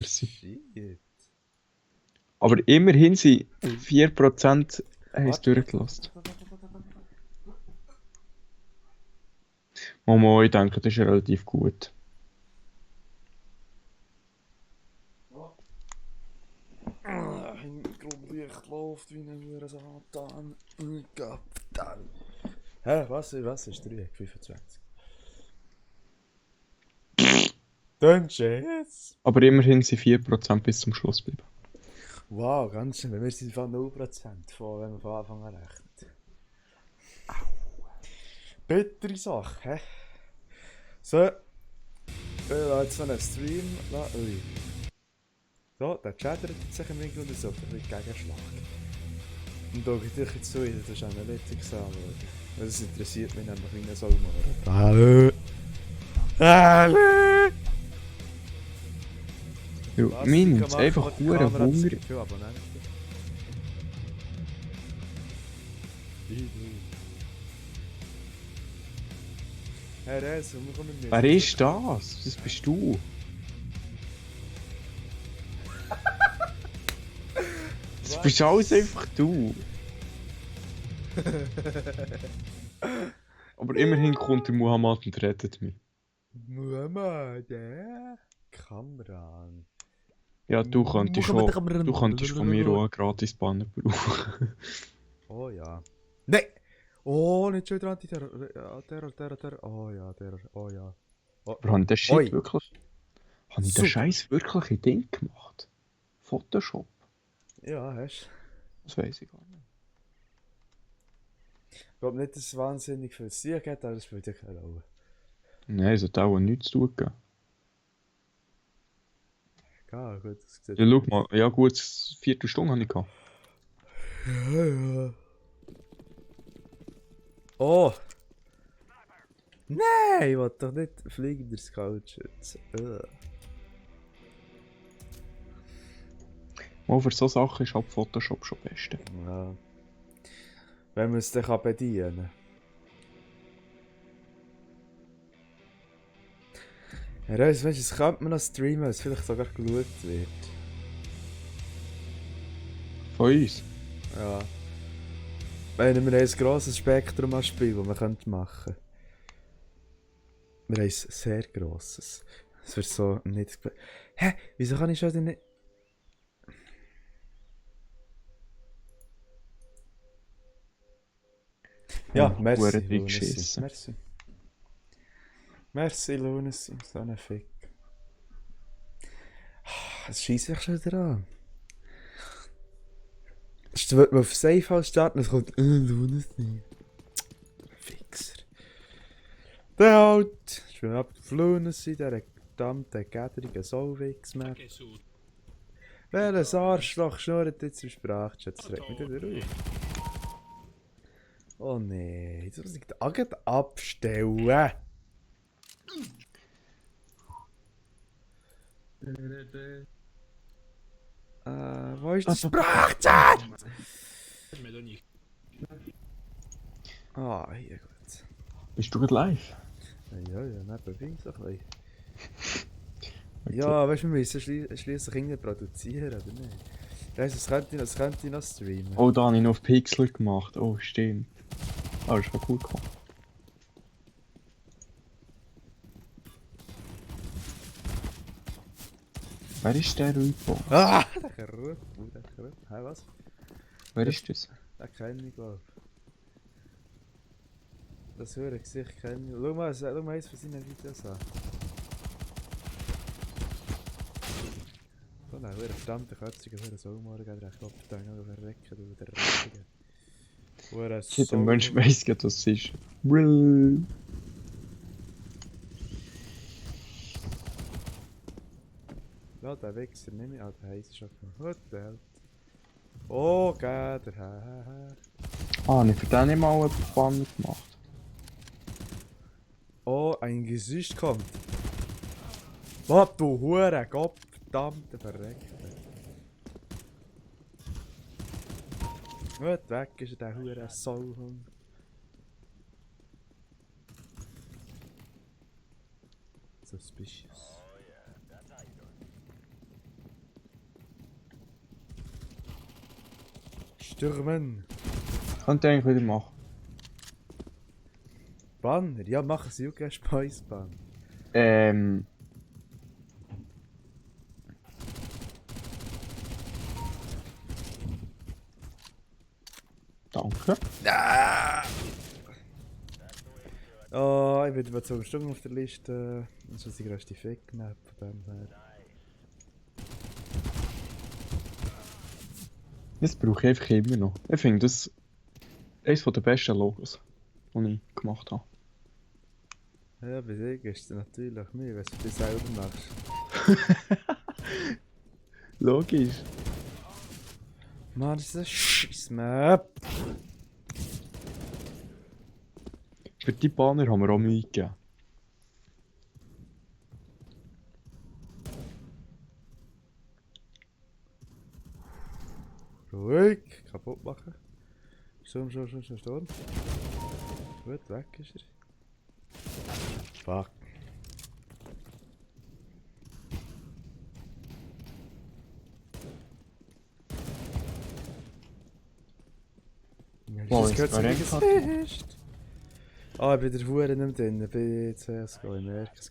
Shit. Aber immerhin sind 4% haben es Warte. durchgelassen. Momo, ich denke, das ist relativ gut. Hintergrundlicht läuft wie ein Huren Satan. Kapitän. Hä, was ist 3? 25. Dann jetzt. Aber immerhin sind 4% bis zum Schluss geblieben. Wow, ganz schön. Wir sind von 0% von, wenn man von Anfang an rechnet. Bittere Sache, hä? So. Ich will jetzt noch einen Stream. Ui. So, der chattert sich im Winkel und so. Ein bisschen Gegenschlag. Und da geht ich jetzt so wieder das Analytics anschauen. Das interessiert mich nämlich wie ein Sollmauer. Hallo! Hallo! Ja, mir nimmt es einfach hure Hunger. Viele Abonnenten. Herr Reis, wir kommen mit. Wer ist das? Das bist du. Das bist alles einfach du. Aber immerhin kommt der Muhammad und rettet mich. Muhammad, Kamran. Ja, du könntest von mir auch einen gratis Banner brauchen. Oh ja. Nein! Oh, nicht schon wieder Antiterror. Ja, Terror. Oh ja, Terror. Oh ja. Oh. Aber habe ich den Shit Oi. wirklich... Habe ich den Super. Scheiß wirklich in Ding gemacht? Photoshop? Ja, hast du. Das weiß ich gar nicht. Ich glaube nicht, dass es wahnsinnig viel Sieg hat, aber das spielt ja keine Rolle. Nein, es hat auch nichts zu tun gegeben. Ja, gut, das sieht Ja, schau mal. Ja gut, 4 Stunden habe ich gehabt. Ja. Oh! Nein, ich will doch nicht fliegender Scout schützen. Mal für so Sachen ist halt Photoshop schon das Beste. Ja. Wenn man es dann bedienen kann. Ja, weißt du, es könnte man noch streamen, dass es vielleicht sogar geschaut wird. Von uns? Ja. Wir haben ein grosses Spektrum an Spielen, das wir machen können. Wir haben ein sehr grosses. Es wird so nicht... Hä? Wieso kann ich schon nicht... Ja, merci, Lunacy. Merci, Lunacy. So ein Fick. Es schießt mich schon wieder an. Wird man auf Safe House starten, es kommt Lunacy. Fixer. Der halt! Ich bin ab auf Lunacy, der verdammte Gathering Soulwix-Map. Welches Arschloch schnurrt jetzt im Sprachchat? Das regt mich wieder ruhig. Oh nee, jetzt muss ich die Agent abstellen. Wo ist der Sprachchat? Ah, hier gut. Bist du gerade live? Ja, nebenbei so ein bisschen. Ja, weißt du, wir müssen schliesslich irgendwie produzieren, oder nicht? Weißt du, das könnte ich noch streamen. Oh, da habe ich noch auf Pixel gemacht. Oh, stimmt. Ah, das ist schon cool gekommen. Wer ist der Rüpo? Ah! Der Krüppel. Hä, was? Wer ist das? Den kenne ich, glaube ich. Das höhere Gesicht kenne ich. Schau mal eins von seinen Videos an. So ein verdammter Kötziger, der Sollmorgen geht recht ab, der noch verrecken, du der Reckige. Shit, der Mensch weiss gerade, was es ist. Brill. Ja, der Wichser nehme ich. Ah, der Heiß ist schon gekommen. What the hell? Oh, geht der her. Ah, ich für den nicht mal einen Banner gemacht. Oh, ein Gesicht kommt. Was, du Hure, Gott, verdammte Verreckte. Gut, weg ist der Hure Soulhund. Suspicious. Stürmen! Könnte ich eigentlich wieder machen. Banner? Ja, machen Sie auch gerne Speisbanner. Danke. Ah! Oh, ich bin über 2 Stunden auf der Liste. Das ist die größte Fick-Map von dem her. Das brauche ich einfach immer noch. Ich finde das eines der besten Logos, die ich gemacht habe. Ja, bei dir ist es natürlich mir, wenn du es selber machst. Logisch. Mann, das ist eine Scheiß-Map! Für die Banner haben wir auch Mühe gegeben. Ruhig! Kaputt machen. Sturm. Gut, weg ist er. Fuck. Wow, Das ist gehört zu korrekt. mir Gesicht. Ah, ich bin der Hure nicht mehr drin. Bei CSGO, ich merke es.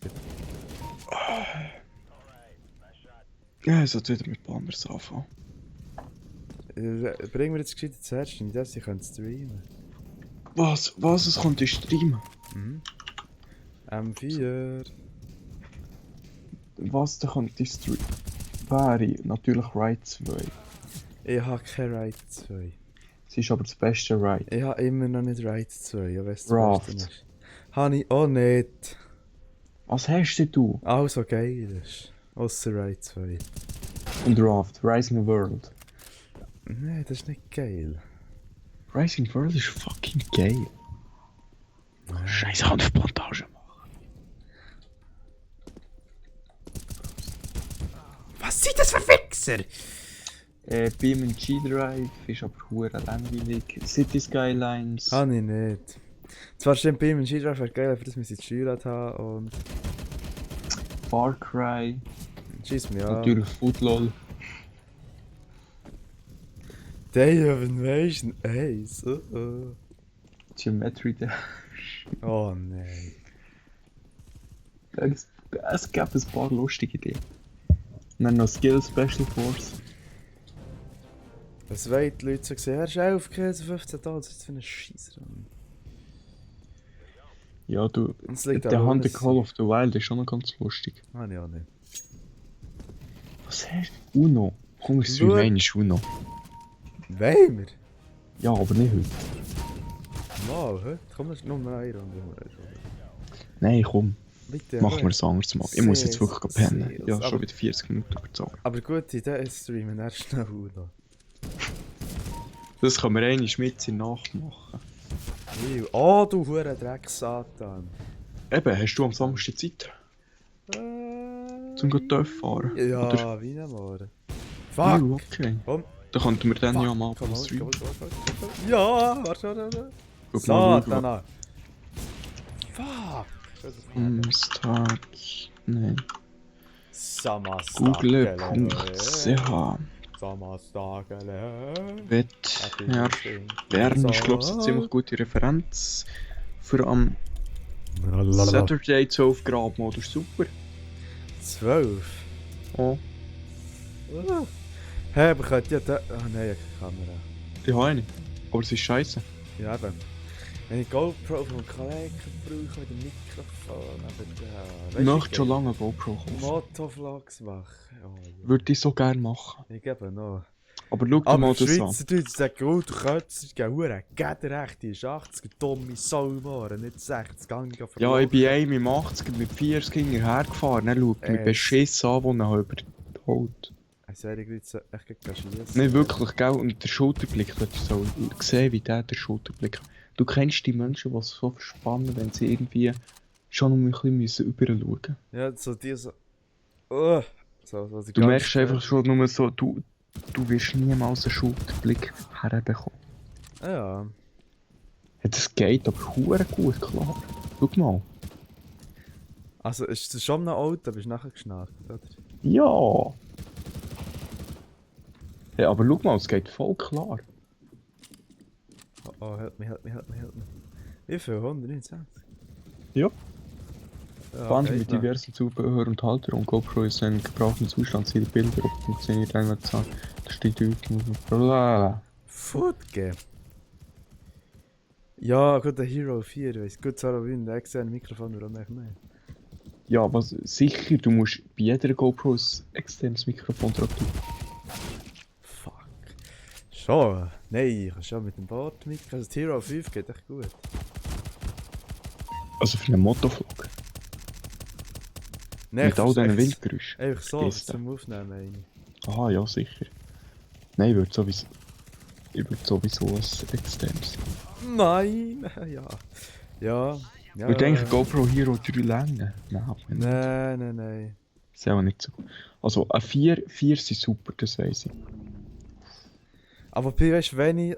Ja, ich sollte wieder mit Banners anfangen. Bringen wir jetzt gescheit zuerst in das, ich kann streamen. Was? Es kommt in Stream? Mhm. M4. Was, da kommt in Stream? Wäre natürlich Ride 2. Ich habe kein Ride 2. Es ist aber das beste Ride. Ich habe immer noch nicht Ride 2, ja weißt du, Raft. was ist. Habe ich auch nicht. Was hast denn du? Alles was geil ist. Ausser Ride 2. Und Raft, Rising World. Nein, das ist nicht geil. Rising World ist fucking geil. Scheiß Hanfplantage machen. Was sind das für Fixer? Beam G-Drive ist aber hure langweilig. City Skylines. Habe ich nicht. Zwar stimmt bei ihm ein Skidrive wäre geil, aber das müssen sie Steuerrad haben und... Far Cry. Schieß mich an. Natürlich Footlol. Day of Invasion 1. Geometry Dash. Oh nein. Es gab ein paar lustige Ideen. Und dann noch Skill Special Force. Was wollen die Leute so gesehen? Er ist 11 Käse, 15 $, was ist das für ein Scheisser? Ja, du, Es liegt der an Hunter uns. Call of the Wild ist schon noch ganz lustig. Habe ich auch nicht. Was hast du? Uno? Komm, ich Nur- streame ist Uno. Wollen wir? Ja, aber nicht heute. Mal, hä? Komm, das ist nur eine Runde. Nein, komm, Bitte. machen wir es anders mal. Ich muss jetzt wirklich pennen. Sales. Ja, schon Aber- wieder 40 Minuten überzogen. Aber gute Idee ist streamen, erst schnell Uno. Das kann man einmal mit in Nacht machen. Oh, du hure Dreck-Satan. Eben, hast du am Samstag Zeit? Zum Töff fahren? Ja, Oder? wie normal. Ja, Fuck! okay. Komm. Dann könnten wir dann Fuck. ja mal Komm, streamen. komm. Ja, warte. Guck mal, schau. Satan! Fuck! Samstag. Nein. Samastag. Google.ch Samastagele. Wetther. Bern ist, glaube ich, eine ziemlich gute Referenz. Für am Saturday 12 Grad Modus. Super. 12. Oh, Hä, aber könnt ihr da... Ah nein, ich habe keine Kamera. die habe ich nicht. Aber es ist scheiße. Ja, eben. Wenn ich GoPro vom Kollegen brauche mit dem Mikrofon, aber Ich möchte schon lange GoPro kaufen. Motovlogs machen. Oh, ja. Würde ich so gerne machen. Ich gebe noch. Aber schau dir Aber mal die das an. Schweizerdeutsch sagen, oh, du könntest gehen, hure Gederrecht, die ist 80, dumme Saumohren, nicht 60, gang ich Ja, ich bin einem im 80 mit 40 hergefahren. Dann schaut mich beschissen an, wo er halb holt. Ich sage dir jetzt echt gegen schiessen. Nicht wirklich, gell? Und der Schulterblick, du hättest so gesehen, wie der Schulterblick. Du kennst die Menschen, die es so verspannen, wenn sie irgendwie schon um ein bisschen überschauen müssen. Ja, so die so... so die Du ganz merkst schnell- einfach schon nur so, du wirst niemals einen Schulterblick herbekommen. Ja. Ja, das geht aber hure gut, klar. Schau mal. Also ist das schon ein Auto, bist du nachher geschnarcht, oder? Ja. Ja, aber schau mal, es geht voll klar. Oh, help me. Wie viel? 129? Ja. Ja, Band geht mit noch. diversen Zubehör und Halterung. GoPro ist in gebrauchten Zustand, siehe Bilder, ob funktioniert einmal sagen. Da steht Blablabla. Food Game. Ja, gut, der Hero 4, weißt gut, Sarah Wien, der externe Mikrofon wird auch nicht mehr. Ja, was sicher, du musst bei jeder GoPro ein externes Mikrofon drauf tun. Fuck. Schon? Nein, ich kann schon mit dem Board mit. Also, das Hero 5 geht echt gut. Also für einen Motovlog. Nein, Mit all diesen echt Windgeräuschen. einfach so, Vergiss das. zum Aufnehmen, meine ich. Aha, ja, sicher. Nein, ich würde sowieso ein externes. Nein! Ja. Ja. Ja. Ich denke, GoPro Hero 3 Länge. Nein. Das ist auch nicht so gut. Also, ein 4 sind super, das weiss ich. Aber weißt du, wenn ich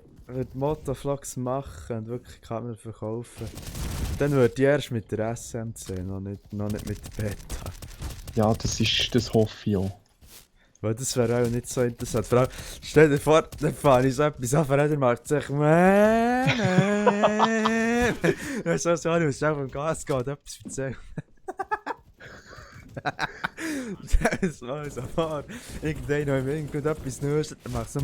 Motovlogs machen und wirklich Kamera verkaufen, dann würde ich erst mit der SMC, noch nicht mit der Beta. Ja, das hoffe ich auch. Weil das wäre auch nicht so interessant. Vor allem, stell dir vor, dann fahre ich so etwas an, der macht sich weißt du, so, du musst einfach vom Gas gehen und etwas erzählen. Das war so fahr. Irgendwann noch im Wind und etwas nüscht, dann macht so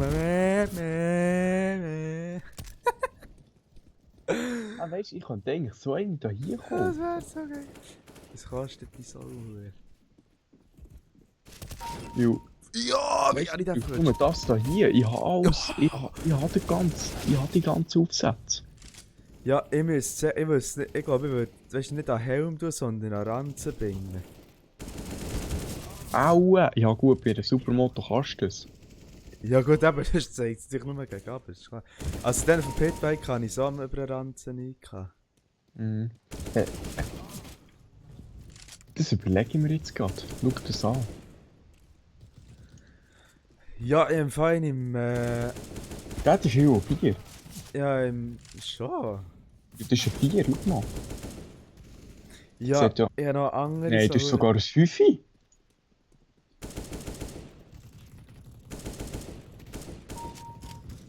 Ah, weißt du, ich könnte eigentlich so einen da hier Das kommen. wäre so geil. Das kostet die so. Weil, Ja, wie weißt habe ich du, das guck mal, das da hier, ich habe alles, ich habe die ganzen Aufsätze. Ja, ich wüsste nicht, ich glaube, ich würde, weißt du, nicht an Helm tun, sondern an Ranzen binden. Aua! Ja gut, bei einer Supermoto kannst du das. Ja gut, aber das zeigt sich nur gegen ab, ist klar. Also dann auf dem Pitbike habe ich so über den Ranzen nie gehabt. Mhm. Das überlege ich mir jetzt gerade. Schau das an. Ja, im Fall Das ist Hero 4. schon. Das ist ein 4, schau mal. Ja, Sagt ja- ich habe noch andere Nein, so das ist sogar ein 5.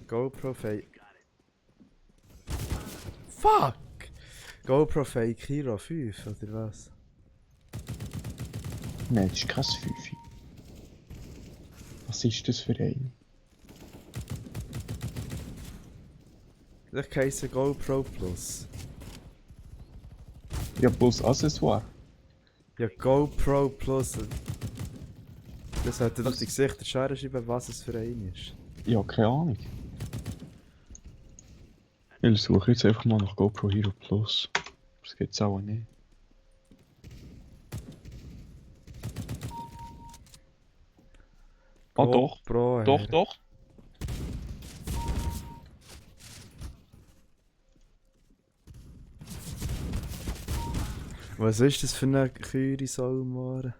GoPro Fake. Fuck! GoPro Fake Hero 5, oder was? Nein, das ist kein 5. Was ist das für ein? Das heisst GoPro Plus. Ja, bloß Accessoire. Ja, GoPro Plus. Das sollte doch die Gesichter schreiben, was es für ein ist. Ja, keine Ahnung. Ich suche jetzt einfach mal nach GoPro Hero Plus. Das gibt's auch nicht. Ah doch, GoPro, doch. Was ist das für eine Küre Salmare?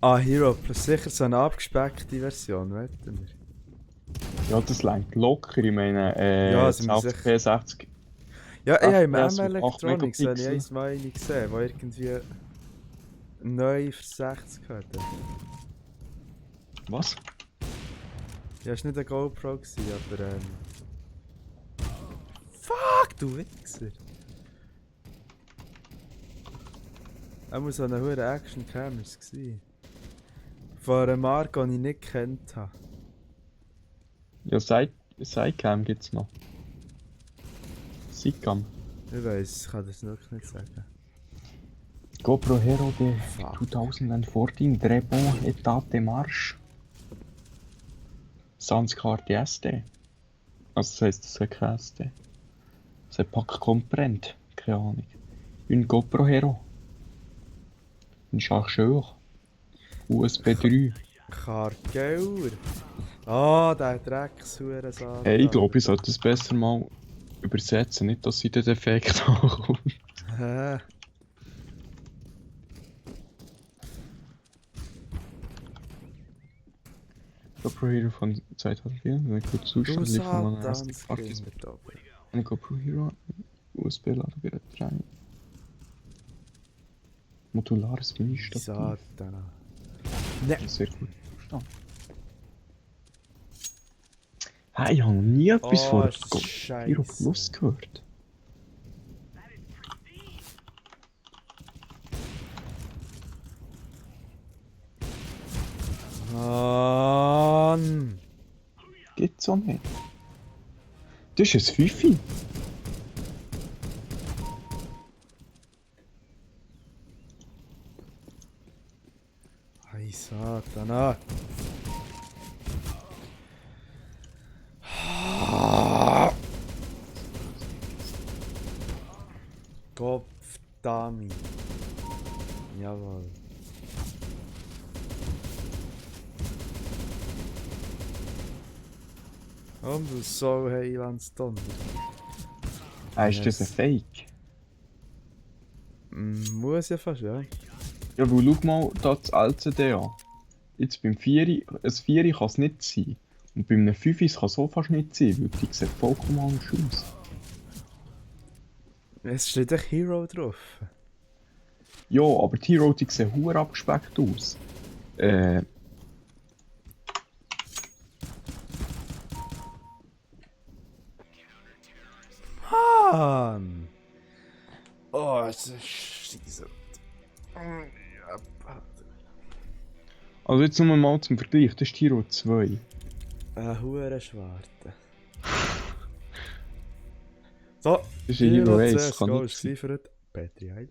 Ah, Hero Plus, sicher so eine abgespeckte Version, wetten wir. Ja, das lenkt locker, ich meine, Ja, sind wir 60 sicher. P60. Ja, ich habe im FPS M mit 8 Electronics habe ich Megapixel. eins meine gesehen, wo irgendwie neu für 60 hatte. Was? Ja, es war nicht eine GoPro, aber Fuck, du Wichser! Er muss so eine hohe Action-Cameras gewesen. Von einer Marke, die ich nicht gekannt habe. Ja, Sidecam gibt's noch. Sidecam. Ich weiss, ich kann das wirklich nicht sagen. GoPro Hero de Fuck. 2014 très bon état de marche. Sans carte SD. Also das heisst, das hat kein SD. C'est pas comprend. Keine Ahnung. Une GoPro Hero. Ein Chargeur. USB 3. Kargauer! Ah, der Dreckshurensaat. Hey, ich glaube, ich sollte es besser mal übersetzen, nicht dass sie den Defekt ankommt. Hä? GoPro Hero von 2004, eine gute Zustand, Du Lieferung an Satan, SD-Karte, mit oben. eine GoPro Hero, USB-Ladegerät 3. Modulares Mini-Stativ. Satan. Ne. Sehr gut Zustand. Hey, ich habe noch nie etwas Oh, von ist das Hero scheisse. Plus gehört. Mann! Gibt's auch nicht. Das ist ein Fifi. Hey, Satan. Kopfdami. Jawohl. Und du so Heilandsdonner. Ist das ein Fake? Muss ja fast, ja. Ja, weil schau mal da das LCD an. Jetzt beim 4, ein 4 kann es nicht sein. Und bei einem 5 kann es auch fast nicht sein, weil die sieht vollkommen anders aus. Es steht echt Hero drauf. Ja, aber die Hero die sehen hure abgespeckt aus. Mann! Oh, es ist scheiße. Also jetzt nur mal zum Vergleich, das ist die Hero 2. Ein hure Schwarte. So, Das ist ein Hero 1, CS kann Go nicht ist sein. geliefert. Petri Heil.